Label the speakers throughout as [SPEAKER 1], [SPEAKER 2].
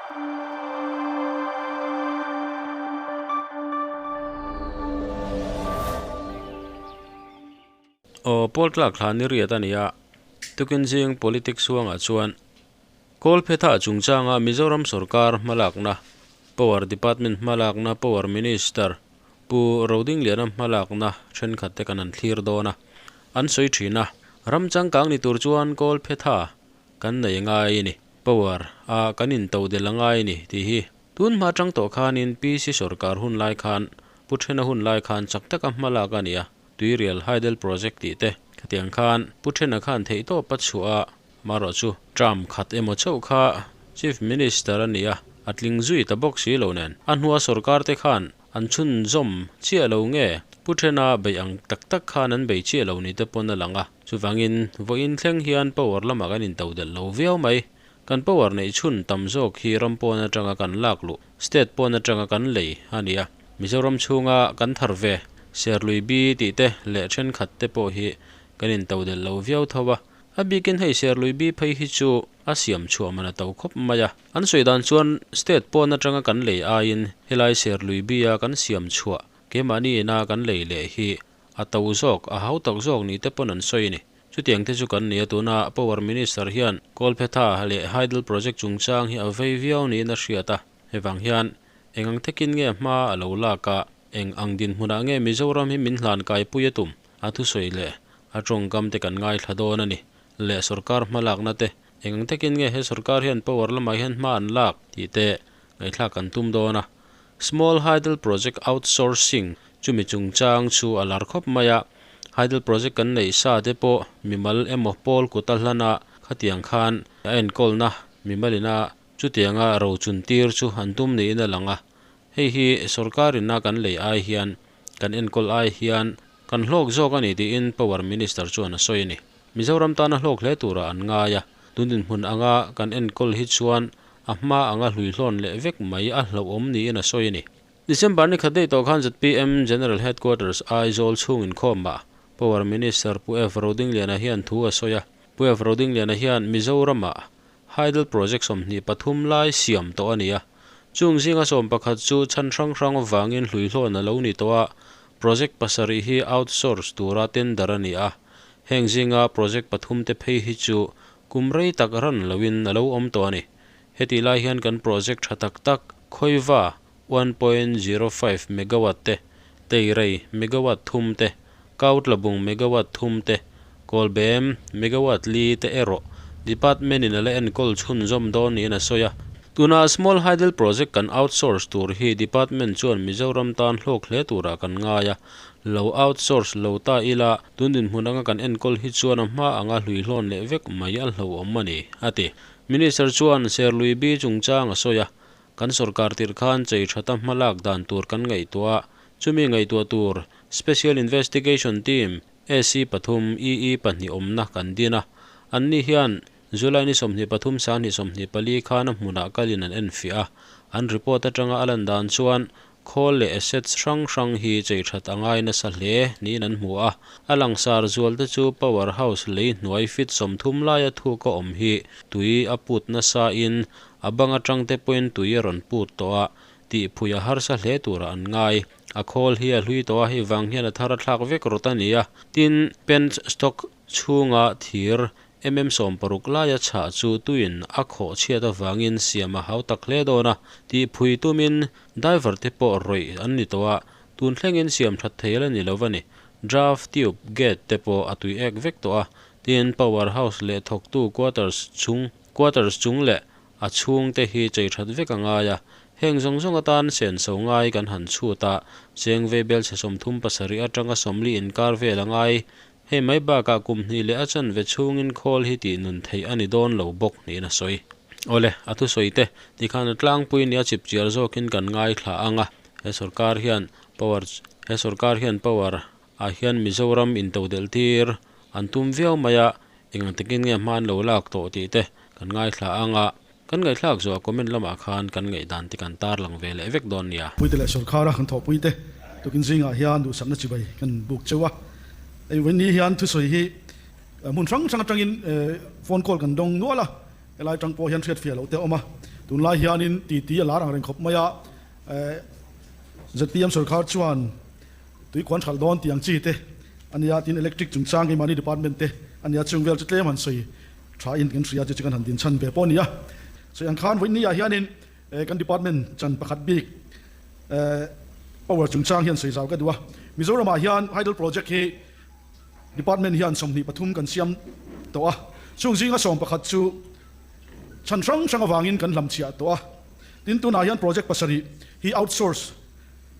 [SPEAKER 1] Aw Paul tlak thla ni riat a ni a, tukin zing politics huangah chuan Kawlphetha chungchanga Mizoram sorkar hmalakna, Power Department hmalakna Power Minister Pu Rodingliana hmalakna thenkhat te kan han thlir dawn a, an sawi thin a, ram changkang ni tur chuan Kawlphetha kan nei ngai a ni, Power a kan intodelh a ngai a ni tih hi tun hma atang tawh khanin PC sorkar hun lai khan Pu Thena hun lai khan chak taka hmalak a ni a. Tuirial Hydel Project tih te khatiang khan Pu Thena khan theihtawp a chhuah a, marawh chu term khat emaw chauh kha Chief Minister a ni a, a tling zui ta bawk si lo nen. A hnua sorkar te khan an chhunzawm chiah lo nge Pu Thena beih ang tak tak khan an bei chiah lo ni te pawn a lang a, chuvangin vawiin thleng hian power lamah kan intodelh lo viau mai. Kan power neih chhun tam zawk hi ram pawn atanga kan lak luh, state pawn atanga kan lei a ni a. Mizoram chhunga kan thar ve, Serlui bi tih te leh thenkhat te pawh hi kan intodelh lo viau tho a. A bikin hei Serlui bi phei hi chu a siam chhuah man a to khawp mai a. An sawi dan chuan state pawn atanga kan lei aiin helai Serlui bi a kan siam chhuah keimahni ina kan lei leh hi a to zawk, a hautak zawk ni te pawn an sawi a ni. Chutiang te chu kan ni a, tuna Power Minister hian Kawlphetha leh Hydel Project chungchang hi a vei viau niin a hriat a, hevang hian eng ang takin nge hma a lo lak a, eng ang dinhmunah nge Mizoram hi min hlan kaipui a tum a thusawi leh a tawngkam te kan ngaithla dawn a ni leh sorkar hmalakna te eng ang takin nge he sorkar hian power lamah hian hma an lak tih te ngaihthlak kan tum dawn a. Small Hydel Project Outsourcing chumi chungchang chu a lar khawp mai a, Hydel Project kan neih sa te pawh mimal emaw pawl kut a hlan a, khatiang khan a enkawlna mimalina chutianga rochun tir chu an tum niin a lang a, hei hi sorkarin a kan lei ai hian kan enkawl ai hian kan hlawk zawk a ni tiin Power Minister chuan a sawi a ni. Mizoram tana hlawk hle turah an ngai a, tun dinhmun anga kan enkawl hi chuan a hma anga hluihlawn leh vek mai a hlauhawm niin a sawi a ni. December ni khat daih tawh khan zpm General Headquarters Aizawl chhung inkhawmah Power Minister Pu F Rodingliana hian thu a sawi a. Pu F Rodingliana hian Mizoramah Hydel Project 23 lai siam tawh a ni a. Chung zinga 11 chu chhan hrang hrang avangin hluihlawn a lo ni tawh a, project pasarih hi outsource tura tender a ni a. Heng zinga project pathum te phei hi chu Kum rei tak ran loin a lo awm tawh a ni. Hetih lai hian kan project tha tak tak Khawiva 1.05 megawatt te, Teirei megawatt thum te, Kautlabung megawatt thum te, Kawlbem megawatt li te erawh department in a la enkawl chhunzawm dawn niin a sawi a. Tuna Small Hydel Project kan outsource tur hi department chuan Mizoram tan hlawk hle turah kan ngai a, lo outsource lo ta ila Tun dinhmun anga kan enkawl hi chuan a hma anga hluihlawn leh vek mai a hlauhawm a ni, a ti. Minister chuan Serlui bi chungchang a sawi a, Kan sorkar tirh khan chei thata hma lak dan tur kan ngaihtuah a, chumi ngaihtuah tur Special Investigation Team, AC pathum, EE pahnih awmna kan din a, anni hian July ni 23 sahnih 24 khan a hmunah kalin an enfiah a, an report atanga a lan dan chuan Khawl leh assets hrang hrang hi chei that a ngai nasa hle niin an hmu a, a langsar zual te chu power house lei hnuai feet 30 laia thuk a awm hi tui a put nasa in a bang atang te pawhin tui a rawn put tawh a, tih phui a harsa hle turah an ngai. A khawl hi a hlui tawh a, hei vang hian a thar a thlak vek rawt a ni a, tin pent stock chhunga thir MM 60 laia chhah chu tuin a khawh chhiat avangin siam a hau tak hle dawn a, tih phui tumin diver te pawh rawih an ni tawh a, tun thlengin siam that thei la ni lo a ni. Draft tube gate te pawh a tui ek vek tawh a, tin power house leh thawktu quarters chung quarters chung leh a chhung te hi chei that vek a ngai a, heng zawng zawng atan senso ngai kan han chhut a, cheng vei bel chhe 37 atanga 40 inkar vel a ngai Hei mai bakah kum hnih leh a chanve chhungin khawl hi tih nun theih a ni dawn lo bawk niin a sawi. Awle, a thusawi te, tikhan a tlangpui nia chip chiar zawkin kan ngaithla ang a, he sorkar hian power he sorkar hian power ah hian Mizoram intodelh tir an tum viau mai a, eng ang takin nge hma an lo lak tawh tih te kan ngaithla ang a, kan ngaihthlak zawh comment lamah khan kan ngaihdan te kan tarlang ve leh vek dawn nia.
[SPEAKER 2] Puite leh sorkara kan thawhpuite tukin zingah hian duhsakna chibai kan buk cheu a, hei vawiin ni hian thusawi hi hmun hrang hrang atangin phone call kan dawng nual a. Helai tang pawh hian hriatfiah loh te a awm a, tunlai hianin titi a lar ang reng khawp mai a, zpm sorkar chuan tui kuan hralh dawn tih ang chi te a nia, tin electric chungchang keimahni department te a nia, chung vel chu tlem han sawi tha in kan hria chu chu kan han din chhan ve pawh a ni a. Sawi ang khan vawiin ni ah hianin kan department chan pakhat bik power chungchang hian sawi zau ka duh a, Mizoram ah hian hydel project hi Department hian 23 kan siam tawh a, chung zinga 11 chu chhan hrang hrang avangin kan hlamchhiah tawh a. Tin, tunah hian project pasarih hi outsource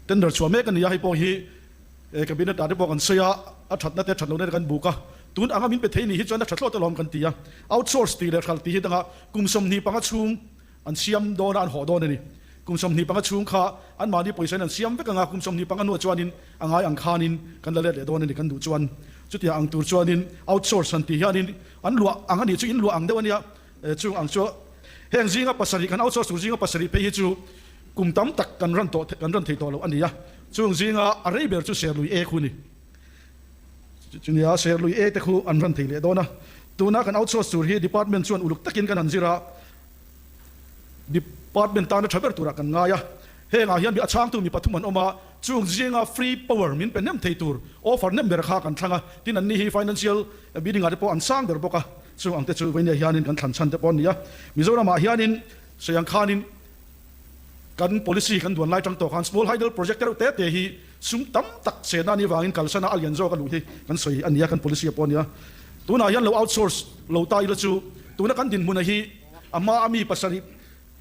[SPEAKER 2] tender chhuah mek a ni a, hei pawh hi Cabinet ah te pawh kan sawi a, a thatna te a that lohna te kan buk a, tun anga min pe thei ni hi chuan a tha thlawt alawm kan ti a. Outsource tih leh hralh tih hi dangah kum 25 chhung an siam dawn a, an hawh dawn a ni. Kum 25 chhung kha anmahni pawisa in an siam vek ang a, kum 25 hnuah chuanin a ngai ang khanin kan la let leh dawn a ni kan duh chuan. Chutiang ang tur chuanin outsource han tih hianin an luah ang a nih chu in luah ang deuh a nia, chung ang chu heng zinga pasarih kan outsource tur zinga pasarih phei hi chu kum tam tak kan ran tawh kan ran thei tawh loh a ni a, chung zinga a rei ber chu Serlui E khu a ni. Chunia Serlui E te khu an ran thei leh dawn a, tuna kan outsource tur hi department chuan uluk takin kan han zir a, Department tana tha ber turah kan ngai a, hengah hian mi a chhangtu mi pathum an awm a, chung zinga free power min pe nem thei tur offer nem ber kha kan thlang a, tin anni hi financial bidding ah te pawh an sang ber bawk a, chung ang te chu Vainia hianin kan thlan chhan te pawh an ni a. Mizoramah hianin sawiang khanin kan policy kan duan lai tang tawh khan small hydel project te reuh te te hi sum tam tak sehna anih vangin kalsana a lian zawk a luh hi kan sawi a ni a, kan policy a pawh a ni a. Tunah hian lo outsource lo ta ila chu tuna kan dinhmuna hi a hma a mi pasarih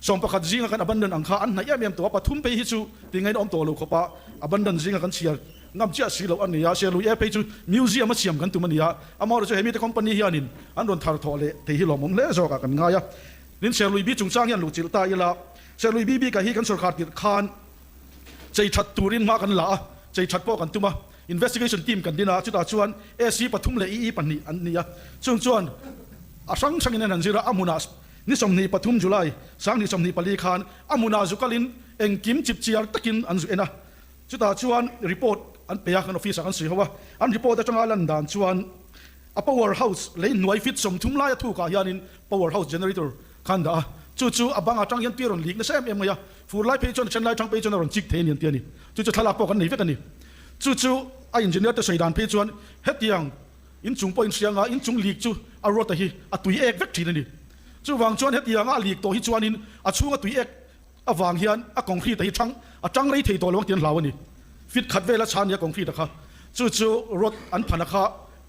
[SPEAKER 2] 11 zinga kan abandon ang kha an hnaih em em tawh a, pathum phei hi chu tingain a awm tawh lo khawp a, abandon zinga kan chhiar ngam chiah si loh a ni a, Serlui e phei chu museum a siam kan tum a ni a, amaherawhchu he mite company hianin an rawn thar thawh leh thei hi lawmawm hle zawkah kan ngai a. Tin Serlui bi chungchang hian luhchilh ta ila, Serlui bi bikah hi kan sorkar tirh khan chei that turin hma kan la a, chei that pawh kan tum a, investigation team kan din a, chutah chuan AC pathum leh EE pahnih an ni a, chung chuan a hrang hrangin an han zir a, a hmunah ni 23 July 2024 khan a hmunah zu kalin engkim chip chiar takin an zu en a, chutah chuan report an pe a, kan office ah kan sawi ho a, an report atanga lan dan chuan a power house lei hnuai feet 30 laia thukah hianin power house generator khan dah a, chu chu a bang atang hian tui a rawn lik nasa em em mai a, fur lai phei chuan a then lai thang phei chuan a rawn chik thei a ni an ti a ni. Chu chu thlalak pawh kan nei vek a ni. Chu chu a engineer te sawi dan phei chuan hetiang inchung pawh inhria anga inchung lik chu a ruata hi a tui ek vek thin a ni. Chuvang chuan hetianga a lik tawh hi chuanin a chhunga tui ek avang hian a concrete hi thang a tang rei thei tawh lo ang tih an hlau a ni. Feet khat vela chhan a ni a concrete a kha. Chu chu rod an phan a kha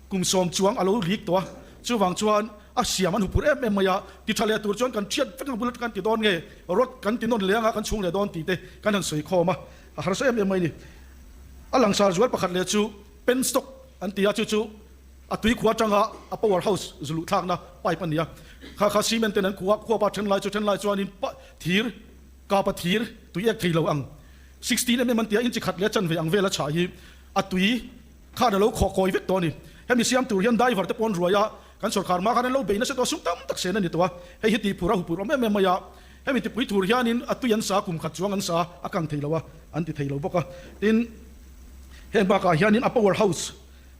[SPEAKER 2] kum sawm chuang a lo lik tawh a. Chuvang chuan a siam an hupur em em mai a, ti tha leh tur chuan kan thiat vek ang bul kan ti dawn nge rod kan ti nawn leh anga kan chhung leh dawn tih te kan han sawi khawm a, a harsa em em mai a ni. A langsar zual pakhat leh chu penstock an ti a, chu chu a tui khua atanga a power house zu luh thlakna pipe a ni a, kha kha cement ten an khuah khuap a, then lai chu then lai chuanin thir kapa thir tui ek thei lo ang 16 mm an ti a, inchi khat leh chanve ang vela chhah hi a tui khan a lo khawh kawi vek tawh a ni. Hemi siam tur hian diver te pawh an ruai a, kan sorkar hma khan an lo bei nasa tawh a, sum tam tak sen a ni tawh a, hei hi tihphur a hupur awm em em mai a, hemi tipui tur hianin a tui an sa, kum khat chuang an sa a kang thei lo a, an ti thei lo bawk a. Tin, heng bakah hianin a power house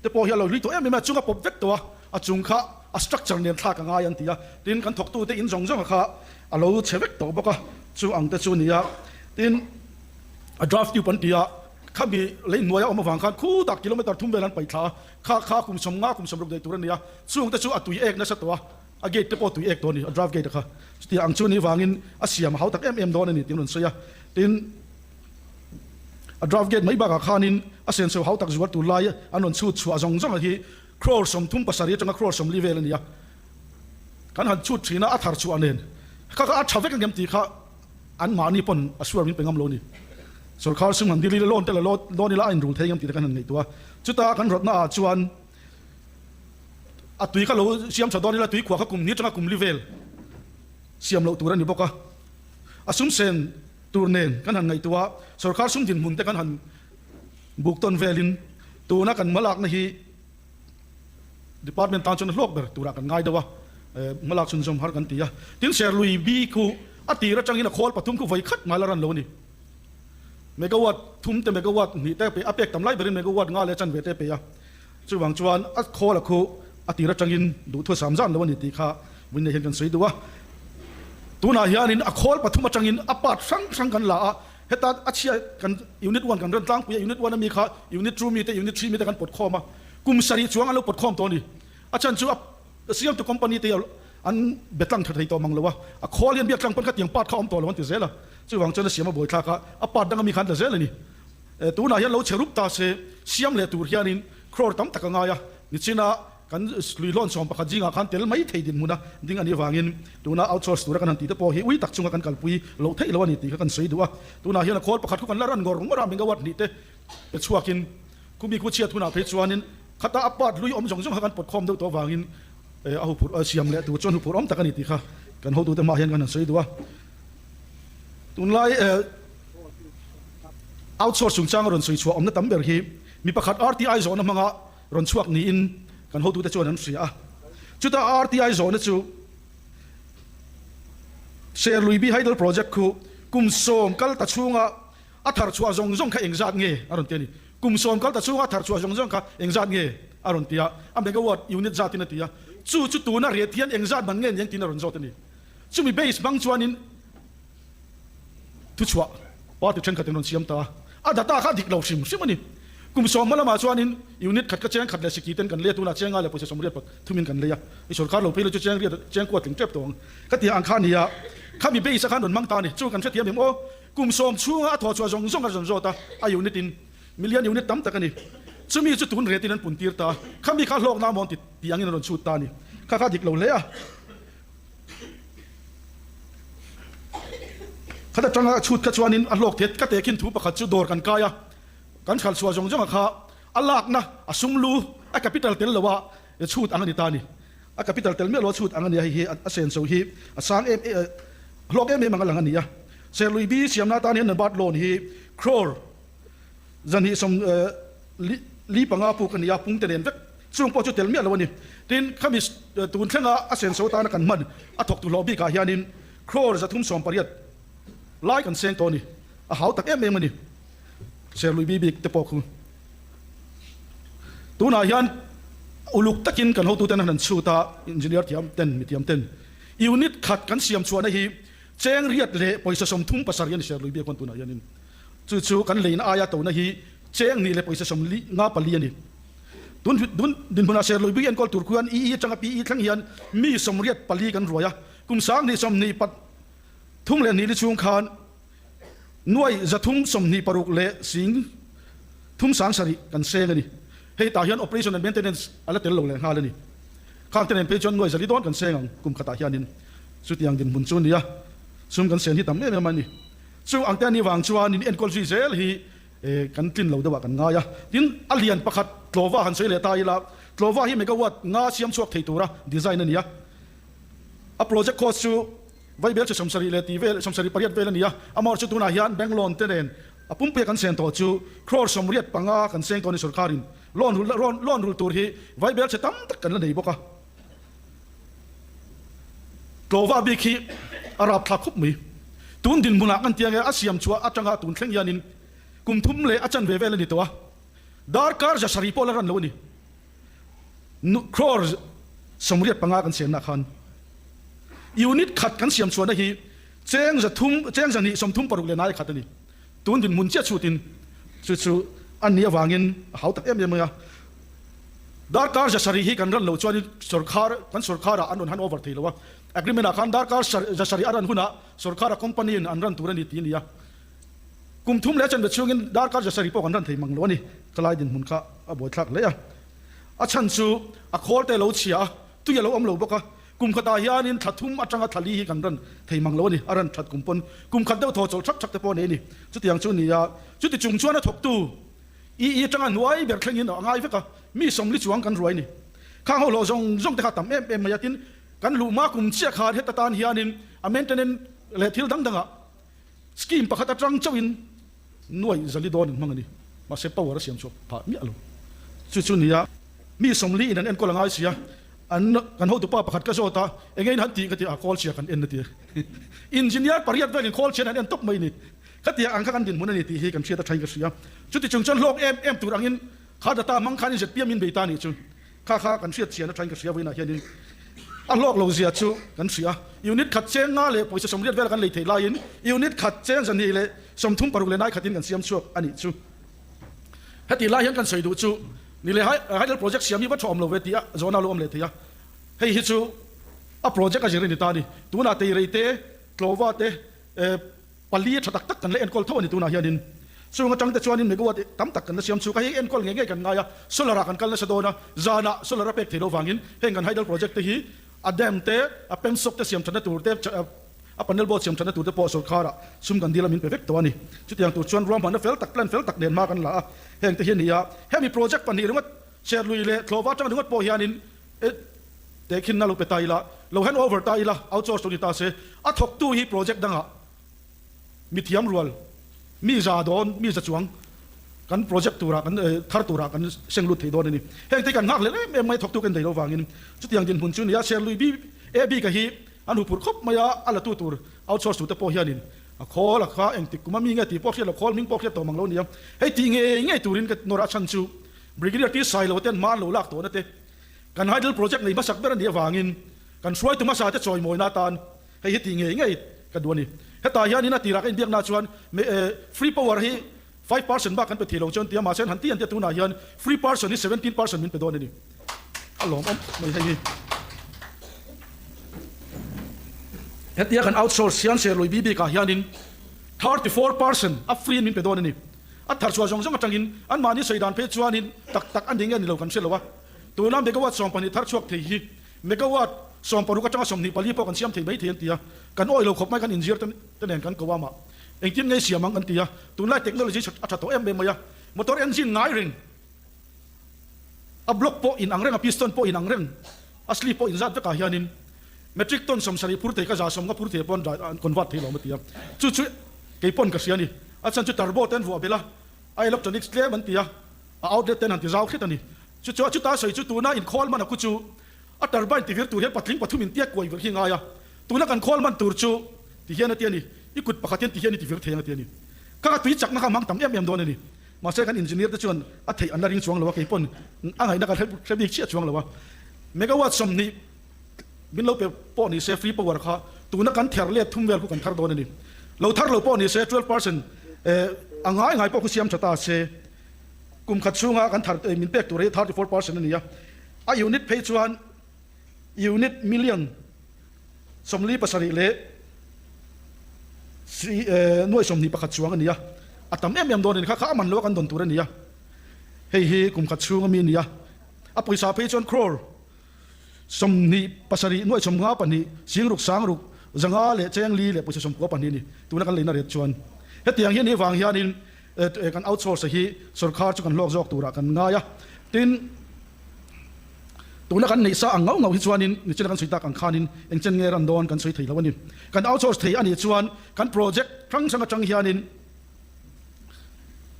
[SPEAKER 2] te pawh hi a lo hlui tawh em em a, chung a pawp vek tawh a, a chung kha a structure nen thlak a ngai an ti a, tin kan thawktute in zawng zawng kha a lo chhe vek tawh bawk a, chu ang te chu a ni a. Tin, a draft tube an ti a, khami lei hnuaia awm avang khan khutah kilometer thum vel an paih thla a, kha kha kum 50 kum 60 daih tur a ni a, chung te chu a tui ek nasa tawh a, a gate te pawh tui ek tawh a ni, a draft gate a kha. Chutiang ang chu a nih vangin a siam a hau tak em em dawn a ni tih an rawn sawi a, tin a draft gate mai bakah khanin a senso hau tak zuar tur lai an rawn chhut chhuah zawng zawng hi crore 37 atanga crore 40 vel a ni a, kan han chhut thin a, a thar chhuah nen kha kha a tha vek ang em tih kha an mahni pawn a suar min pe ngam lo a ni. Sorkar sum han dil ila loan te la loan ila a inrul thei ngam tih te kan han ngaihtuah a, chuta kan rawtna ah chuan a tui kha lo siam tha dawn ila tui khuah kha kum ni atanga kum li vel siam loh tur a ni bawk a, a sum sen tur nen kan han ngaihtuah a, sorkar sum dinhmun te kan han buk tawn velin tuna kan hmalakna hi Department tan chuan a hlawk ber turah kan ngai deuh a, hmalak chhunzawm har kan ti a. Tin, Serlui bi khu a tir atangin a khawl pathum khu vawi khat ngai la ran lo a ni. Megawatt thum te megawatt hnih te a pe a, pek tam lai berin megawatt nga leh chanve te a pe a. Chuvang chuan a khawl a khu a tir atangin duhthu a sam zan lo a ni tih kha Winnie hian kan sawi duh a. Tunah hianin a khawl pathum atangin a part hrang hrang kan la a, heta a chhia kan unit one kan rem tlangpui a, unit one ami kha unit two mite, unit three mite kan pawt khawm a, kum sarih chuang an lo pawt khawm tawh a ni. A chhan chu a siamtu company te an be tlang tha thei tawh mang lo a, a khawl hian biak tlang pawn kha tiang part kha a awm tawh lo an ti zel a, chuvang chuan a siam a buaithlak a, a part dang ami kha an la zel a ni. Tunah hian lo chhe rup ta se siam leh tur hianin crore tam tak a ngai a, nichina Kan luihlawn 11 zingah khan tel mai thei dinhmuna ding a nih avangin tuna outsource tura kan han tih te pawh hi ui tak chunga kan kalpui loh theih lo a ni tih kha kan sawi duh a. Tunah hian a khawl pakhat khu kan la ran ngawr ngawr a, megawatt hnih te pe chhuakin khumi khu chhiat hunah phei chuanin khata a part hlui awm zawng zawng kha kan pawt khawm deuh tawh avangin a huphurh siam leh tur chuan huphurh awm tak a ni tih kha kan hotute hmaah hian kan han sawi duh a. Tunlai outsource chungchanga rawn sawi chhuah awmna tam ber hi mi pakhat RTI zawhna hmanga rawn chhuak niin kan hotute chuan an hria a. Chuta RTI zawhna chu Serluibi Hydel Project khu kum sawm kal ta chhunga a thar chhuah zawng zawng kha engzat nge a rawn ti a ni. Kum sawm kal ta chhunga a thar chhuah zawng zawng kha engzat nge a rawn ti a, a megawatt unit zatin a ti a. Chu chu tuna rate hian engzat man nge ni ang tiin a rawn zawt a ni. Chumi base hmang chuanin Thuchhuah party thenkhat in rawn siam ta a, a data kha a dik lo hrim hrim a ni. Kum sawmhma lamah chuanin unit khat kha cheng khat leh siki ten kan lei a, tunah chenga leh pawisa 80 pathumin kan lei a, i sorkar lo phei lo chu cheng riat cheng kua tling tep tawh ang ka ti ang kha a ni a, khami base a khan rawn hmang ta a ni. Chu kan hrethiam em aw, kum sawm chhunga a thawhchhuah zawng zawng a rawn zawt a, a unit in million unit tam tak a ni. Chumi chu tun retin an pun tir ta a, khami kha hlawkna amawn ti ti angin a rawn chhut ta a ni. Kha kha a dik lo hle a. Khat atanga chhut kha chuanin a hlawk thet ka tehkhin thu pakhat chu dawr kan kai a, kan hral chhuah zawng zawng a kha a lakna a sum lu a capital tel lo a chhut ang a ni ta a ni. A capital tel miah lo a chhut ang a ni a, hei hi a senso hi a sang em em hlawk em em ang a lang a ni a. Serlui bi siamna atan hian Nabard loan hi crore zahnih sawm li panga puk a ni a, pungte nen vek Chung pawh chu tel miah lo a ni. Tin, khami tun thlenga a senso tana kan hman a thawktu hlawh bikah hianin crore 380 lai kan seng tawh a ni. A hau tak em em a ni. Serlui bi bik te pawh khu tunah hian uluk takin kan hotuten an han chhut a, engineer thiam ten, mi thiam ten unit khat kan siam chhuahna hi cheng riat leh pawisa 37 a ni Serlui biak huan tunah hianin. Chu chu kan leina aia tona hi cheng hnih leh pawisa 54 a ni. Tun tun dinhmunah Serlui bik enkawl tur khuan EE atanga PE thleng hian mi 84 kan ruai a, kum 2023 leh hnih li chhung khan nuai 326 leh sing thum sang sarih kan seng a ni. Hei tah hian operation and maintenance a la tel lo leh nghal a ni. Khang te nen phei chuan nuai 400 dawn kan seng ang kum khatah hianin chutiang dinhmun chu a ni a, sum kan sen hi tam em em a ni. Chu ang te a nih vang chuanin enkawl zui zel hi Kan tlin lo deuhah kan ngai a, tin a lian pakhat Tlawva han sawi leh ta ila, Tlawva hi megawatt nga siam chhuak thei tura design a ni a, a project cost chu Vaibel chi 70 leh tih vel 78 vel a ni a, amah chu tunah hian bank loan te nen a pumpuia kan sen tawh chu crore 85 kan seng tawh a ni sorkarin loan rulh loan rulh tur hi Vaibel chhe tam tak kan la nei bawk a. Tlawva bik hi a rapthlak khawp mai. Tun dinhmunah kan tia nge a siam chhuah atanga tun thleng hianin kum thum leh a chanve vel a ni tawh a, darkar 700 pawh la ran lo a ni. Crore 85 kan siamna khan unit khat kan siam chhuahna hi cheng 300 cheng 236 leh nai khat a ni. Tun dinhmun chiah chhutin chu chu a nih avangin a hau tak em em mai a. Darkar 700 hi kan ran loh chuanin sorkar kan sorkarah an rawn hand over thei lo a, agreement ah khan darkar 700 a ran hunah sorkara company in an ran tur a ni tih a ni a. Kum thum leh a chanve chhungin darkar 700 pawh kan ran thei mang lo a ni. Khalai dinhmun kha a buaithlak hle a. A chhan chu a khawl te a lo chhia a, tui a lo awm lo bawk a. Kum khatah hianin thla thum atanga thla li hi kan ran thei mang lo a ni. A ran that kum pawn kum khat deuh thaw chawlh thak thak te pawh a nei a ni. Chutiang chu a ni a, chuti chung chuan a thawktu I i atanga hnuai ber thlengin a ngai vek a, mi 40 chuang kan ruai ni. Khang ho hlawh zawng zawng te kha tam em em mai a, tin kan luh hma kum chiah khan heta tan hianin a maintenance leh thil dang dangah scheme pakhat atang chauhin nuai 400 dawn an hmang a ni. Mahse power a siam chhuak phah miah lo. Chu chu nia mi 40 in an enkawl a ngai si a, an kan hotupa pakhat ka zawt a, enge in han tih ka ti a, call chhia kan en a ti a. Engineer pariat velin call chhian an en tawp mai ni. Khatiang ang kha kan dinhmun a ni tih hi kan hriat a thain ka hria. Chuti chung chuan hlawk em em tur angin kha data hmang khanin zpm in bei ta nih chu kha kha kan hriat chian a thain ka hria vawiinah hianin. A hlawk lo zia chu kan hria. Unit khat cheng nga leh pawisa 80 vel kan lei theih laiin unit khat cheng 236 leh nai khatin kan siam chhuak a nih chu. Heti lai hian kan sawi duh chu ni leh hydel project siam hi va tha awm lo ve tih a zawhna lo awm leh thei a. Hei hi chu a project a zir a ni ta a ni. Tunah teirei te, tlawva te, pali a tha tak tak kan la enkawl tho a ni tunah hianin. Chung atang te chuanin megawatt tam tak kan la siam chhuk a, hei enkawl ngei ngei kan ngai a, solar ah kan kal nasa dawn a, zanah solar a pek thei lo vangin heng kan hydel project te hi a dam te, a penstock te siam thatna tur te, a panel board siam thatna tur te pawh sorkar ah sum kan dil a min pe vek tawh a ni. Chutiang tur chuan ruahmanna fel tak, plan fel tak nen hma kan la a, heng te hi a ni a, hemi project pahnih ringawt Serlui leh Thlawhva atang ringawt pawh hianin Tehkhinna lo pe ta ila, lo hand over ta ila, outsource lo ni ta se, a thawktu hi project dangah mithiam rual, mi za dawn, mi za chuang kan project turah kan thar turah kan seng lut thei dawn a ni. Heng te hi kan nghak leh em em mai thawktu kan nei lo vangin chutiang dinhmun chu nia Serlui B A bik a hi an huphurh khawp mai a, a latu tur outsource tute pawh hianin a khawl a kha engtik kum a mi nge tih pawh hriat lo, khawl hming pawh hriat tawh mang lo nia. Hei tih ngei ngei turin ka nawrh a chhan chu Brigadier T Sailo ten hma an lo lak tawhna te Kan hydel project nei hmasak ber a nih avangin kan hruaitu hmasa te chawimawina atan hei hi tih ngei ngei ka duh a ni. Hetah hianin a tirah ka inbiakna chuan free power hi 5% bak kan pe thei lo chuan tia mahse han ti an tia tunah hian free person hi 17% min pe dawn a ni. A lawmawm mai hei hi. Hetia kan outsource hian Serlui bik ah hianin 34% a free min pe dawn a ni. A thar chhuah zawng zawng atangin anmahni sawi dan phei chuanin tak tak a ni nge ni lo kan hre lo a. Tuna megawatt 12 thar chhuak thei hi megawatt 16 atanga 24 pawh kan siam thei mai thei an ti a. Kan awih lo khawp mai kan inzir te nen kan ko a mah engtin nge siam ang kan ti a. Tunlai technology a tha tawh em em mai a. Motor engine ngai reng a block pawh in ang reng a piston pawh in ang reng a sleeve pawh in zat vekah hianin metric ton 70 phur thei ka 150 phur thei pawn an convert thei lo a ti a. Chu chu kei pawn ka hria a ni. A chhan chu turbo te an vuah belh a, a electronics tlem an ti a, a outlet te an han ti zau hret a ni. Chu chu a chuta sawi chu tuna inkhawl hman a khu chu a turbine ti vir tur hian patling pathum in tiak kuai vir hi ngai a, tuna kan khawl hman tur chu ti hian a ti a ni, i kut pakhat hian ti hian i ti vir thei ang a ti a ni. Kha ka tui chakna kha a hmang tam em em dawn a ni. Mahse kan engineer te chuan a theih an la ring chuang lo a, kei pawn a ngaihna ka hre bik chiah chuang lo a. Megawatt 20 min lo pe pawh ni se free power kha tuna kan ther let thum vel khu kan thar dawn a ni. Lo thar lo pawh ni se 12% a ngai ngai pawh khu siam tha ta se kum khat chhunga kan thar min pek tur hi 34% a ni a. A unit phei chuan unit million 47 leh 21 chuang a ni a. A tam em em dawn a ni kha kha a man lo a kan dawn tur a ni a. Hei hi kum khat chhunga mi a ni a. A pawisa phei chuan crore 27 52 sing ruk sang ruk 500 leh cheng li leh pawisa 92 a ni. Tuna kan leina ret chuan hetiang hian hi vang hianin kan outsource hi sorkar chu kan hlawk zawk turah kan ngai a. Tin, tuna kan neih sa ang ngauh ngauh hi chuanin nichina kan sawi tak ang khanin eng chen nge ran dawn kan sawi thei lo a ni. Kan outsource thei a nih chuan kan project hrang hrang atang hianin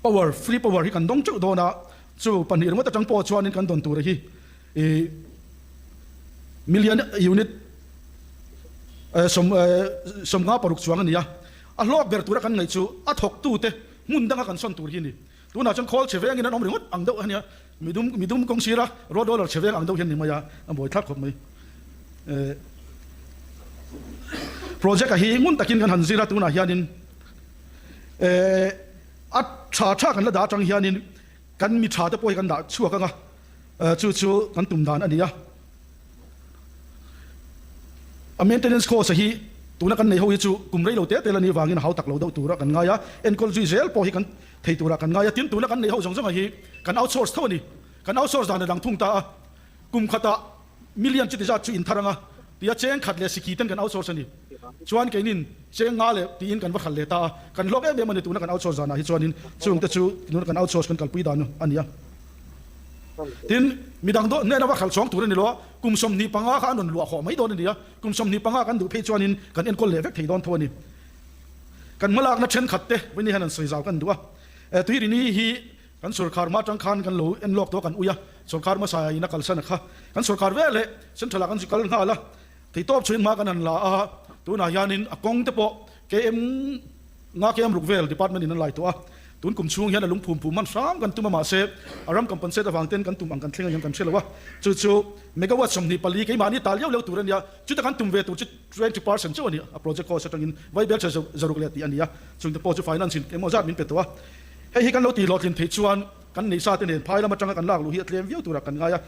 [SPEAKER 2] power, free power hi kan dawng teuh dawn a, chu pahnih ringawt atang pawh chuanin kan dawn tur hi i million unit 56 chuang a ni a, a hlawk ber tura kan ngaih chu a thawktute hmun danga kan sawn tur hi a ni. Tunah chuan khawl chhe vengin an awm ringawt ang deuh a nia, midum midum kawng sira road roller chhe veng ang deuh hian ni mai a, a buai thlak khawp mai. Project a hi ngun takin kan han zir a, tunah hianin a tha tha kan la dah atang hianin kan mi tha te pawh hi kan dah chhuak ang a. Chu chu kan tum dan a ni a. A maintenance cost a hi tuna kan nei ho hi chu kum rei lo te tel a nih vangin a hau tak lo deuh tura kan ngai a, enkawl zui zel pawh hi kan thei turah kan ngai a. Tin, tuna kan nei ho zawng zawng a hi kan outsource tho a ni. Kan outsource dan a dang thung ta a, kum khatah million chuti zat chu inthar ang a tia cheng khat leh sikhi ten kan outsource a ni. Chuan keinin cheng nga leh tiin kan va khalh leh ta a, kan hlawk em em a ni tuna kan outsource zanah hi chuanin chungte chu tuna kan outsource kan kalpui dan a ni a. Tin, midang dawh hnena va khalh chhawng tur a ni lo a, kum 25 kha an rawn luah hawh mai dawn a ni a, kum 25 kan duh phei chuanin kan enkawl leh vek thei dawn tho a ni. Kan hmalakna thenkhat te vawiin hian an sawi zau kan duh a, Tuirini hi kan sorkar hma atang khan kan lo en lawk tawh a kan ui a, sorkar hmasa in a kalsan a kha kan sorkar vel leh central ah kan zu kal nghal a, theihtawp chhuin hma kan han la a, tunah hianin a kawng te pawh KM nga KM ruk vel department in an lai tawh a. Tun kum chhung hian a lungphum phum hman hram kan tum a, mahse a ram compensate avang ten kan tum ang kan thleng ang hian kan hre lo a, chu chu megawatt 24 keimahni tal liau liau tur a nia, chuta kan tum ve tur chu 20% chauh a ni a, project cost atangin vaibel chhe zaruk leh tih a ni a, chungte pawh chu finance in engemaw zat min pe tawh a, hei hi kan lo tih hlawhtlin theih chuan kan neih sa te nen phai lam atanga kan lak luh hi a tlem viau turah kan ngai a,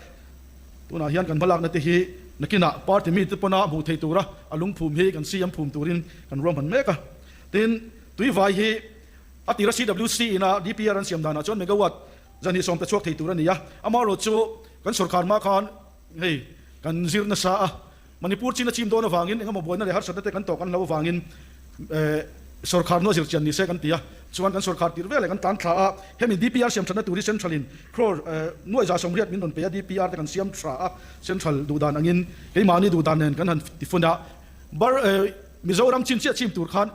[SPEAKER 2] tunah hian kan hmalakna te hi nakinah party mite pawna hmuh theih tura a lungphum hi kan CM phum turin kan ruahman mek a, tin tuivai hi. A tira CWC ina DPR an siam danah chuan megawatt 220 pe chhuak thei tur a ni a, amaherawhchu kan sorkar hma khan hei kan zir nasa a, Manipur chin a chim dawn avangin engemaw buaina leh harsatna te kan tawh kan hlo avangin sorkar hnu a zir chian ni se kan ti a, chuan kan sorkar tir veleh kan tlan thla a, hemi DPR siam thatna tur hi Central in crore 180,000 min rawn pe a, DPR te kan siam tha a, Central duhdan angin keimahni duhdan nen kan han tifun a, bar Mizoram chin chiah chim tur khan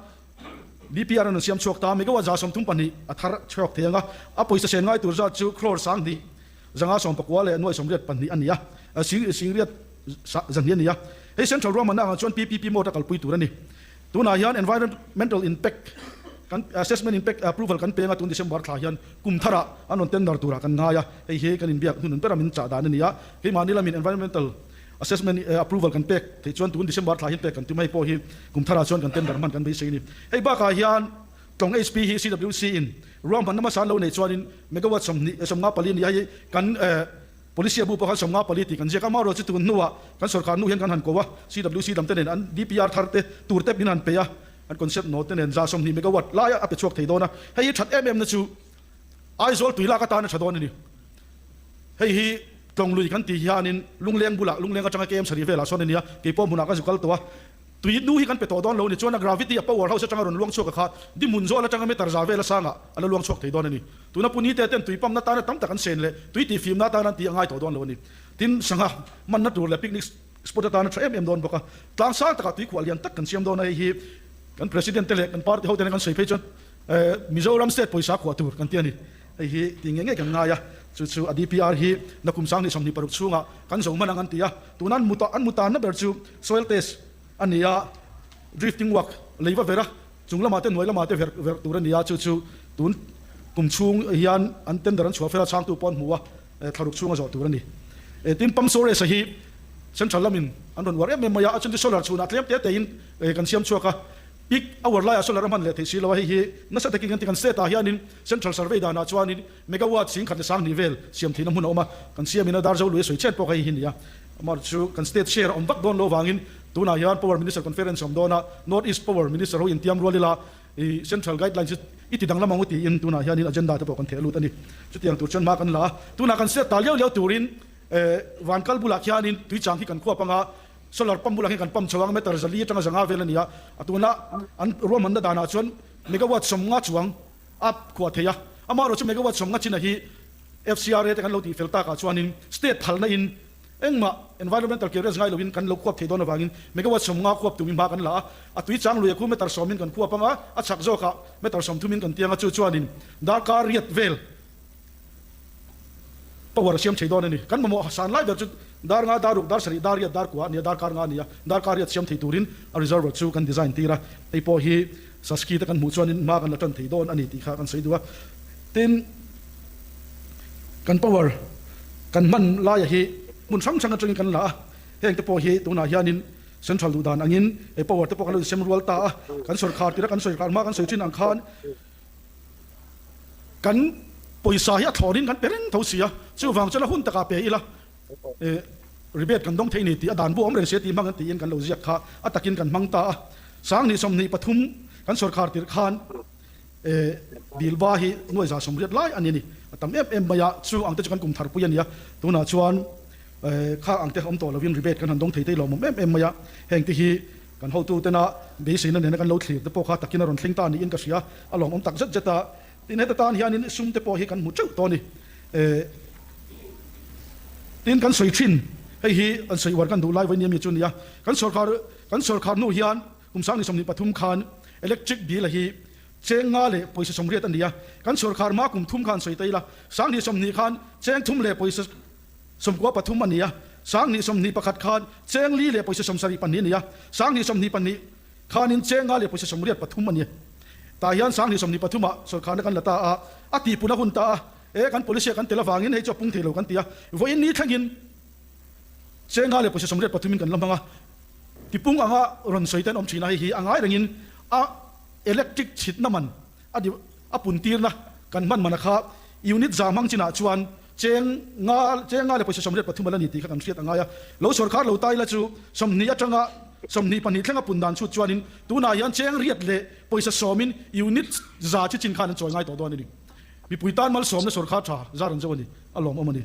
[SPEAKER 2] DPR an rawn siam chhuak ta, megawatt 32 a thar chhuak thei ang a, a pawisa sen ngai tur zat chu crore 10,000 594 leh 84 a ni a, sing singriat 200 a ni a. Hei Central ruahmanna angah chuan PPP mode a kalpui tur a ni. Tunah hian Environmental Impact kan Assessment Impact Approval kan peng a, tun December thla hian kum tharah an rawn tender turah kan ngai a, hei hi kan inbiak hnunun bera min chah dan a ni a, keimahni lamin Environmental Assessment approval kan pek theih chuan tun December thla hian pek kan tum hei pawh hi kum tharah chuan kan tender hman kan beisei a ni. Hei bakah hian Tlawng HP hi CWC in ruahmanna hmasa an lo nei chuanin megawatt 20 54 ni a hei kan policy a bu pawh khan 54 tih kan ziak a, amaherawhchu tun hnuah kan sorkar nu hian kan han ko a, CWC lam te nen an DPR thar te tur te min han pe a, an concept note te nen 120 megawatt lai a pe chhuak thei dawn a, hei hi that em em na chu Aizawl tui lak atan a tha dawn a ni. Hei hi Tlawng lui kan tih hianin Lungleng bulah, Lungleng atanga KM sarih velah sawn a nia, kei pawh hmunah ka zu kal tawh a. Tui nu hi kan pe tawh dawn lo ni chuan a gravity, a power house atanga rawn luang chhuak a kha dihmun zawl atanga meter za vel a sangah a la luang chhuak thei dawn a ni. Tuna Puni te ten tui pump na tana tam tak an sen leh tui tihfim na atana an tih a ngai tawh dawn lo a ni. Tin, sangha manna tur leh picnic spot atana tha em em dawn bawk a. Tlang sang takah tui khuah lian tak kan siam dawn a, hei hi kan President te leh kan party hote nen kan sawi phei chuan Mizoram state pawisa khuah tur kan ti a ni. Hei hi ti ngei ngei kan ngai a, chu chu a DPR hi nakum 2026 chhungah kan zo hman ang an ti a. Tuna an muta an mutanna ber chu soil test a ni a, drifting work leiva vera chung lamah te hnuai lamah te ver ver tur a ni a, chu chu tun kum chhung hian an tender an chhuah fel a, chhangtu pawh an hmu a, thlaruk chhunga zawh tur a ni. Tin, pump storage hi central lamin an rawn uar em em mai a, a chhan chu solar chhunah tlem te tein kan siam chhuak a. Peak hour laiah solar a hman leh theih si lo a, hei hi nasa takin kan ti. Kan state ah hianin central survey danah chuanin megawatt 1012 vel siam theihna hmun a awm a, kan siamin a dar zo lui a sawi chhet pawh kha hei hi nia. Amah chu kan state share a awm vak dawn lo avangin tunah hian power minister conference a awm dawn a, North East power minister ho intiam rual ila i central guidelines hi i ti danglam ang u tiin tunah hianin agenda te pawh kan theh lut a ni. Chutiang tur chuan hma kan la a, tunah kan state ta liau liau turin Vankal bulah khianin tuichang hi kan khuap anga, Solar pump bulah hian kan pump chho ang, meter 400 atanga 500 vel a ni a, a tuna an ruahmanna danah chuan megawatt 50 chuang a khuah thei a, amaherawhchu megawatt 50 chinah hi FCRA te kan lo tihfel takah chuanin state phalna in engmah environmental clearance ngai loin kan lo khuap thei dawn avangin megawatt 50 khuap tum in hma kan la a, a tui chang lui a khu meter 10 in kan khuap anga, a chhak zawkah meter 30 in kan tiang a, chu chuanin darkar riat vel Power a siam thei dawn a ni. Kan mamawh san lai ber chu dar nga, dar ruk, dar sarih, dar riat, dar kua a ni a, dar kar nga a ni a, dar kar riat siam thei turin a reservoir chu kan design tir a. Hei pawh hi Saski te kan hmuh chuanin hma kan la tan thei dawn a ni tih kha kan sawi duh a. Tin, kan power kan hman laia hi hmun hrang hrang atangin kan la a, heng te pawh hi tunah hianin Central duh dan angin hei power te pawh kan lo insem rual ta a, kan sawrkhar tira kan sawi hma kan sawi thin ang khan, Kan pawisa hi a thlawnin kan pe reng tho si a, chuvang chuan a hun takah pe ila rebate kan dawng thei ni tih a dan bu awm reng si a tih hmang an tiin kan lo ziak kha a takin kan hmang ta a. 2023 kan sawrkhar tirh khan bilba hi 180,000 lai a ni a ni. A tam em em mai a, chu ang te chu kan kum tharpui a ni a, tunah chuan kha ang te awm tawh lovin rebate kan han dawng thei te lawmawm em em mai a, heng te hi Kan hotutena beiseina nena kan lo thlir te pawh kha takin a rawn thleng ta niin ka hria, a lawmawm tak zet zet a. Tin, heta tan hianin sum te pawh hi kan hmu teuh tawh a ni. Tin, kan sawi thin, hei hi an sawi uar kan duh lai vawinia mi chu a ni a. Kan sawrkhar, kan sawrkhar hnu hian kum 2023 khan electric bill a hi cheng nga leh pawisa 80 a ni a. Kan sawrkhar hma kum thum khan sawi ta ila, 2020 khan cheng thum leh pawisa 93 a ni a, 2021 khan cheng li leh pawisa 74 a ni a, 2022 khanin cheng nga leh pawisa 83 a ni. Tah hian 2023 ah sawrkharna kan la ta a, a tihpun a hun ta a, e kan policy a kan tel avangin hei chu a pung thei lo kan ti a, vawiin ni thlengin chenga leh pawisa 83 in kan la hmang a, tipung anga rawn sawi te an awm thin a, hei hi a ngai rengin a electric chhitna man a di a pun tirna kan hman man a kha unit za hmang chinah chuan cheng nga cheng nga leh pawisa 83 a la ni tih kha kan hriat a ngai a, lo sawrkar lo tai la chu 20 atanga 22 thlenga pun dan chhut chuanin tunah hian cheng riat leh pawisa sawmin unit za chi chin khan an chawi ngai tawh dawn a ni. Mipui tan malsawmna sawrkar tha zar an zo a ni, a lawmawm a ni.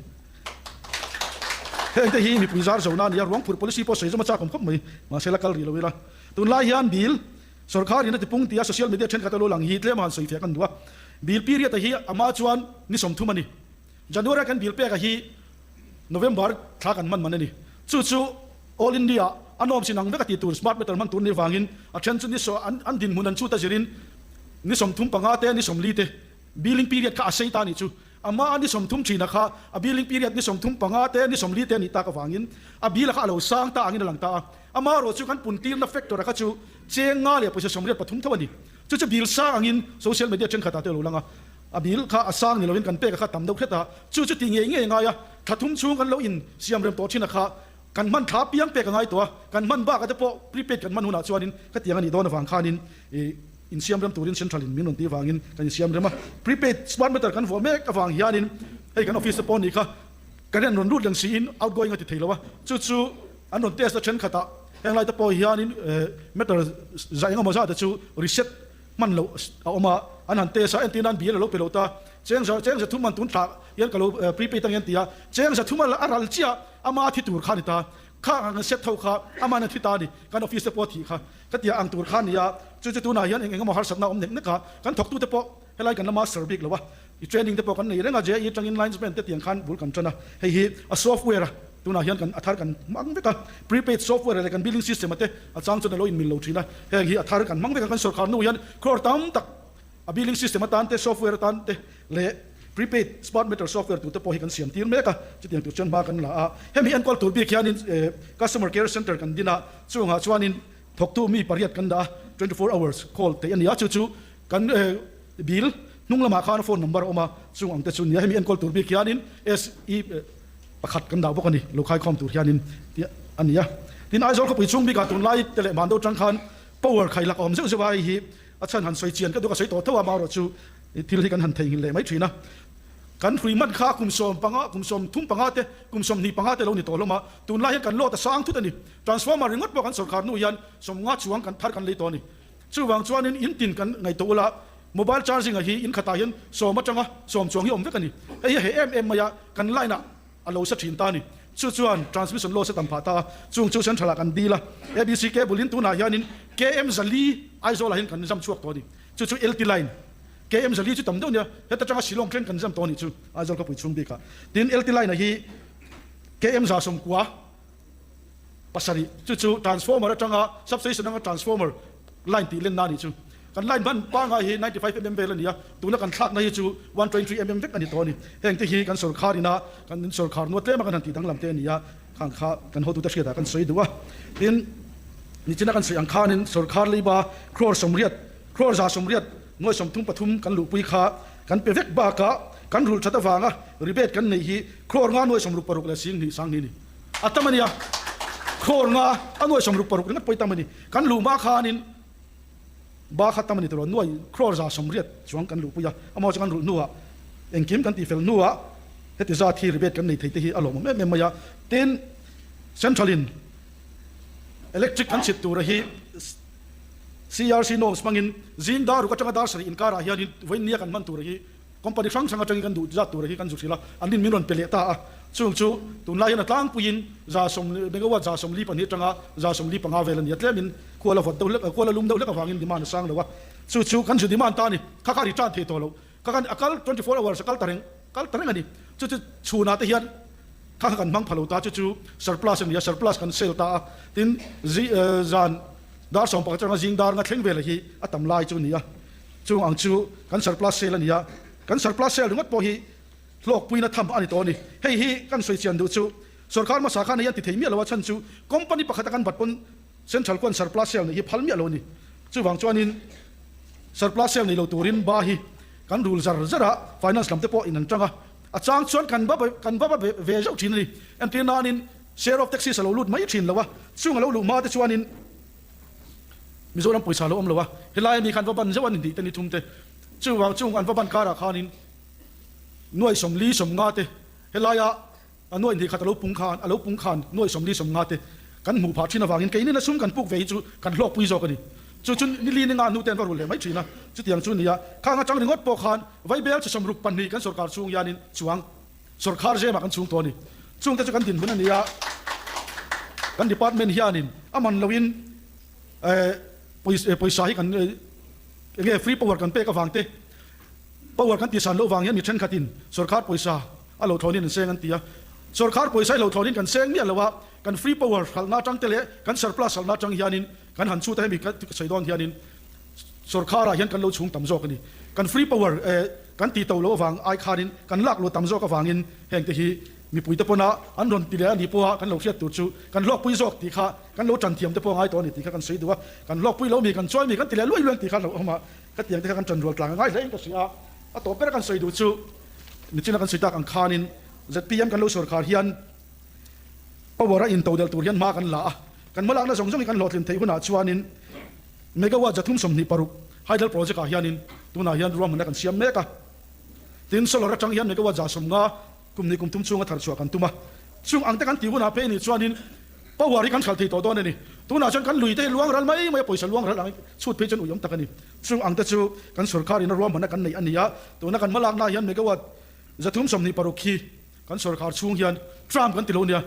[SPEAKER 2] Hengte hi mipui zar zona a ni a, ruangphurh policy pawh sawi zawm a chak awm khawp mai, mahse la kal rih lo ila. Tunlai hian bill sawrkar in a tipung tia social media thenkhat a lo lang hi tlem a han sawi fiah kan duh a. Bill period a hi a mah chuan ni 30 a ni. January a kan bill pek a hi November thla kan hman man a ni. Chu chu All India a nawm sin ang vek a ti tur smart meter hman tur ni vangin a then chu ni an dinhmun an chhut a zirin ni 35 te ni 40 te billing period kha a sei ta a nih chu. Amah a ni 30 thina kha a billing period ni 35 te ni 40 te a nih tak avangin a bill a kha a lo sang ta angin a lang ta a. Amaherawh chu kan puntirna factor a kha chu cheng nga leh pawisa 83 tho a ni. Chu chu bill sang angin social media thenkhatah te a lo lang a. A bill kha a sang ni loin kan pek a kha tam deuh hret a, chu chu ti ngei ngei ngai a, thla thum chhung kan lo in siam rem tawh thin a kha kan hman thla piang pek a ngai tawh a, kan hman bak a te pawh prepaid kan hman hunah chuanin khatiang a nih dawn avang khanin ih insiam rem turin central in min rawn tih avangin kan insiam rem a, prepaid smart meter kan vuah mek avang hianin hei kan office te pawh nih kha current rawn lut reng siin outgoing a ti thei lo a, chu chu an rawn test a thenkhatah heng lai te pawh hianin meter zah engemaw zat te chu reset hman loh a awm a, an han test a, entir nan bill a lo pe lo ta, cheng za cheng za thum an tun thlah hian ka lo prepaid ang hian ti a, cheng za thum a ral chiah ama a thi tur kha a ni ta, kha ang an set ho kha aman a thi ta a ni, kan office te pawh a thih kha ka tia ang tur kha a ni a, chu chu tunah hian eng eng emaw harsatna a awm nek nek a, kan thawktu te pawh helai kan la master bik lo a, i training te pawh kan nei reng a, JE atangin linesman te tiang khan bul kan tan a, hei hi a software a. Tunah hian kan a thar kan hmang vek a, prepaid software leh kan billing system a te a chang chuan a lo inmil lo thin a, heng hi a thar kan hmang vek a, kan sawrkhar nu hian crore tam tak a billing system atan te, software atan te leh prepaid smart meter software tur te pawh hi kan siam tir mek a, chutiang tur chuan hma kan la a, hemi enkawl tur bik hianin customer care center kan din a, chungah chuanin thawktu mi pariat kan dah a, 24 hours call theih a ni a, chu chu kan bill hnung lamah khan phone number a awm a, chung ang te chu nia hemi enkawl tur bik hianin SE. Pakhat kan dah bawk a ni, lo khaikhawm tur hianin tih a ni a. Tin, Aizawl khawpui chhung bikah tunlai te leh Mando tang khan power khailak a awm zeuh zeuh a, hei hi a chhan han sawi chian ka duh ka sawi tawh tho a, amaherawh chu thil hi kan han theihnghilh leh mai thin a. Kan hrui man kha kum 15, kum 35 te, kum 25 te lo ni tawh hlawm a, tunlai hian kan load a sang thut a ni. Transformer ringawt pawh kan sawrkhar hnu hian 50 chuang kan thar kan lei tawh a ni. Chuvang chuanin in tin kan ngaihtuah ula, mobile charging a hi in khatah hian 10 atanga 10 chuang hi awm vek a ni. Hei hi a heh em em mai a, kan line ah a lo sa thin ta a ni. Chu chuan transmission loss a tam phah ta a, chung chu central ah kan deal a. ABC cable in tunah hianin KM zali Aizawl ah hian kan zam chhuak tawh a ni. Chu chu LT line KM zali chu tam deuh nia, heta tanga Shillong thleng kan zam tawh a nih chu Aizawl khawpui chhung bikah. Tin LT line ah hi KM 190. Pasarih, chu chu transformer atanga substation anga transformer line tih lenna a nih chu. Kan line hman pangngai hi 95 mm vel a ni a, tuna kan thlakna hi chu 123 mm vek a ni tawh a ni. Heng te hi kan sawrkhar ina kan sawrkhar nuat tlema kan han tih danglam te a ni a, khang kha kan hotute hriatah kan sawi duh a. Tin, nichina kan sawi ang khanin sawrkhar leiba crore 80, crore 180, nuai 33 kan luhpui kha kan pe vek bakah kan rulh that avanga rebate kan neih hi crore nga nuai 66 leh 2 sang hnih a ni. A tam a nia, crore nga a nuai 66 ringawt pawh i tam a ni. Kan luh hma khanin ba kha tam a ni tawh lo, nuai crore 180 chuang kan luhpui a, amaw chu kan rulh hnuah engkim kan tihfel hnuah heti zat hi rebate kan nei thei te hi a lawmawm em em mai a. Tin, Central in electric kan chhit tura hi CRC norms hmangin zing dar ruk atanga dar sarih inkarah hianin vawiin nia kan hman tura hi Company hrang hrang atangin kan duh zat tura hi kan zu hrilh a, an rin min rawn pe leh ta a. Chung chu tunlai hian a tlangpuiin 140 megawatt 42 atanga 45 vel a ni a, tlemin khual a vawt deuh hlek, khual a lum deuh hlek avangin demand a sang lo a. Chu chu kan zu demand ta a ni, kha kha return thei tawh lo, kha khan a kal 24 hours a kal ta reng, kal ta reng a ni. Chu chu chhunah te hian kha kha kan hmang pha lo ta, chu chu surplus a ni a, surplus kan sale ta a. Tin, zi zan dar 11 atanga zing dar nga thleng vel hi a tam lai chu a ni a. Chung ang chu kan surplus sale a ni a, kan surplus sale ringawt pawh hi hlawkpuina tham a ni tawh a ni. Hei hi kan sawi chian duh chu sawrkar hmasa khan hei an ti thei miah lo a, chhan chu company pakhata kan bat pawn central khuan surplus sale nih hi phal miah lo a ni. Chuvang chuanin Surplus sale nei lo turin ba hi kan rul zar zar a, finance lam te pawh in an tang a, a chang chuan kan va kan va va ve zauh thin a ni. Entir nanin share of taxis a lo lut mai thin lo a, chung a lo luh hma te chuanin Mizoram pawisa a lo awm lo a, helai ami khan va ban zauh a ni tih te ni thum te, chuvang chung an va ban karah khanin nuai 40 50 te helaia A nuai hnih khat a lo pung khan, a lo pung khan nuai 40 50 te kan hmuh phah thin avangin keini na sum kan puk ve hi chu kan hlawkpui zawk a ni. Chu chu ni li ni nga hnu te an va rul leh mai thin a, chutiang chu nia khang atang ringawt pawh khan Vaibel chi 62 kan sawrkar chhung hianin chuang sawrkhar zemah kan chhung tawh a ni. Chungte chu kan dinhmun a ni a, kan department hianin a man loin pawisa hi kan enge free power kan pek avang te, Power kan tihsan loh vang hian mi thenkhatin sawrkhar pawisa a lo thlawnin an seng an ti a. Sawrkhar pawisa hi lo thlawnin kan seng miah lo a, kan free power hralhna atang te leh kan surplus hralhna atang hianin kan han chhut a, hemi ka sawi dawn hianin sawrkharah hian kan lo chhung tam zawk a ni. Kan free power kan tih to loh avang ai khanin kan lak luh tam zawk avangin hengte hi mipuite pawna an rawn ti leh a nih pawha kan lo hriat tur chu kan hlawkpui zawk tih kha kan lo tan thiam te pawh a ngai tawh a ni tih kha kan sawi duh a. Kan hlawkpui lo mi kan chuai mi kan ti leh luai luai ang tih kha hlauhawm a. Ka tiang te kha kan ṭan rual tlang a ngai hle in ka hria a, a tawp ber a kan sawi duh chu nichina kan sawi tak ang khanin zpm kan lo sawrkhar hian power a intodelh tur hian hma kan la a, kan hmalakna zawng zawng hi kan hlawhtlin theih hunah chuanin megawatt 326 hydel project ah hianin tunah hian ruahmanna kan siam mek a, tin solar atang hian megawatt 150 Kum hnih kum thum chhunga thar chhuah kan tum a, chung ang te kan tih hunah phei nih chuanin power hi kan hralh thei tawh dawn a ni. Tunah chuan kan lui te hi luang ral mai mai a, pawisa luang ral ang chhut phei chuan ui awm tak a ni. Chung ang te chu kan sawrkharin a ruahmanna kan neih a ni a, tuna kan hmalaknaah hian megawatt 326 hi kan sawrkhar chhung hian tram kan ti lo nia.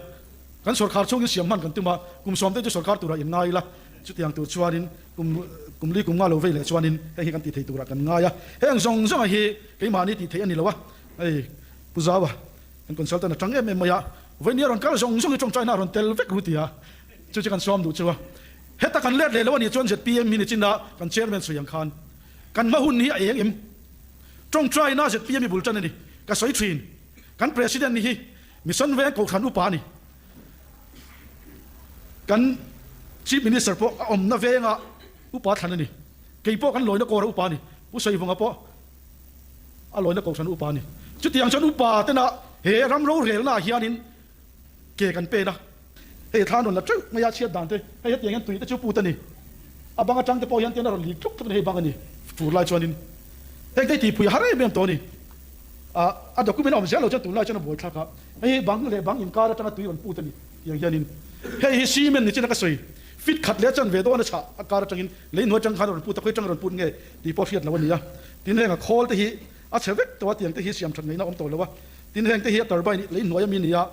[SPEAKER 2] Kan sawrkhar chhung hi siam hman kan tum a, kum 10 te chu sawrkhar turah in ngai ila, chutiang tur chuanin kum kum li kum nga lo vei leh chuanin heng hi kan tih thei turah kan ngai a. Heng zawng zawng hi keimahni tih theih a ni lo a, hei. Pu Zaua, kan consultant a tang em em mai a, vawinia rawn kal zawng zawng hi tawngtaina a rawn tel vek ru tia chu chu kan sawm duh chu a. Heta kan let leh lo a nih chuan zpm hi nichin a kan chairman sawi ang khan kan hma hun hi a eng em? Tawngtaina zpm hi bul tan a ni, ka sawi thin. Kan president hi Mission Veng Kohhran upa a ni. Kan chief minister pawh a awmna venga upa thlan a ni. Kei pawh kan lawina kawra upa a ni. Pu Saivunga pawh a lawina kohhran upa a ni. Chutiang chuan upa tena he ram rorelnaah hianin ke kan pen a, hei thlan rawn la teuh mai a chhiat dan te, hei hetiang hian tui te chu put a ni. A bang atang te pawh hian tian a rawn lik tluk tluk a ni, hei bang a ni fur lai chuanin heng te hi tihpui a har em em tawh a ni. A document a awm zel lo chuan tunlai chuan a buai thlak a, hei hi bang leh bang inkar atanga tui rawn put a ni tiang hianin hei hi cement ni chin a ka sawi fit khat leh chan ve dawn a chhah a kar atangin lei hnuai atang khan a rawn put a, khawi atang a rawn put nge tih pawh hriat loh a ni a, tin heng a khawl te hi a chhe vek tawh a, tiang te hi siam that ngaihna a awm tawh lo a, tin heng te hi a turbine lei hnuai ami ni a,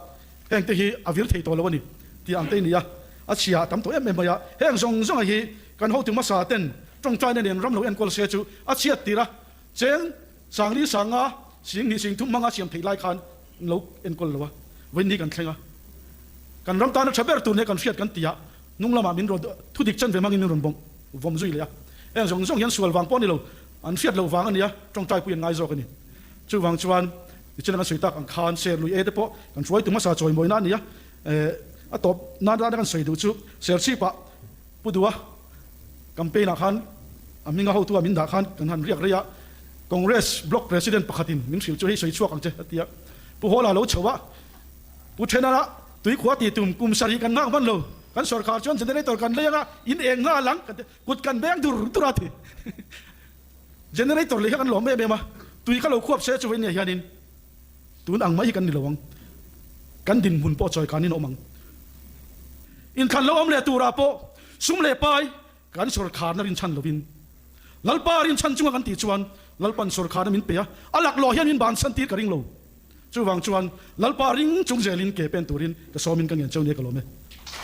[SPEAKER 2] heng te hi a vir thei tawh lo a ni tih ang te hi ni a, a chhia a tam tawh em em mai a, heng zawng zawng hi kan hotu hmasa ten tawngtaina nen ram lo enkawl se chu a chhiat tir a, cheng sangli sanga sing hnih sing thum hmanga siam theih lai khan an lo enkawl lo a, vawiin hi kan thleng a, kan ram tana tha ber tur nia kan hriat kan ti a, hnung lamah min rawn thudik chanve hmangin min rawn bawm vawm zui leh a, heng zawng zawng hian sual vang pawh a ni lo, an hriat loh vang a nia, tawngtai pui an ngai zawk a ni. Chuvang chuan nichin kan sawi tak ang khan Serlui e te pawh kan hruaitu hmasa chawimawina a ni a, a tawp nan rana kan sawi duh chu Serchhipah Pu Dua campaign ah khan a hminga hotu a min dah khan kan han riak rei a, Congress block president pakhatin min hrilh chu hei sawi chhuak ang che a ti a, Pu Hawla lo chho a, Pu Thenara tuikhua tih tum kum sarih kan nghak hman lo, kan sawrkhar chuan generator kan lei anga in eng nghal ang kan ti, kut kan beng dur dur a ti. Generator lei kha kan lawm em em a, tui kha lo khuap se chu vawiin hianin tun ang mai hi kan ni lo ang, kan dinhmun pawh chawi kanin a awm ang. Inthlan lo awm leh turah pawh sum leh pai kan sawrkharna rinchhan lovin Lalpa rinchhan chunga kan tih chuan Lalpan sawrkharna min pe a, a laklawh hian min bansan tir ka ring lo. Chuvang chuan Lalpa ring chung zelin ke pen turin ka sawmin ka ngen cheu nia ka lawm e.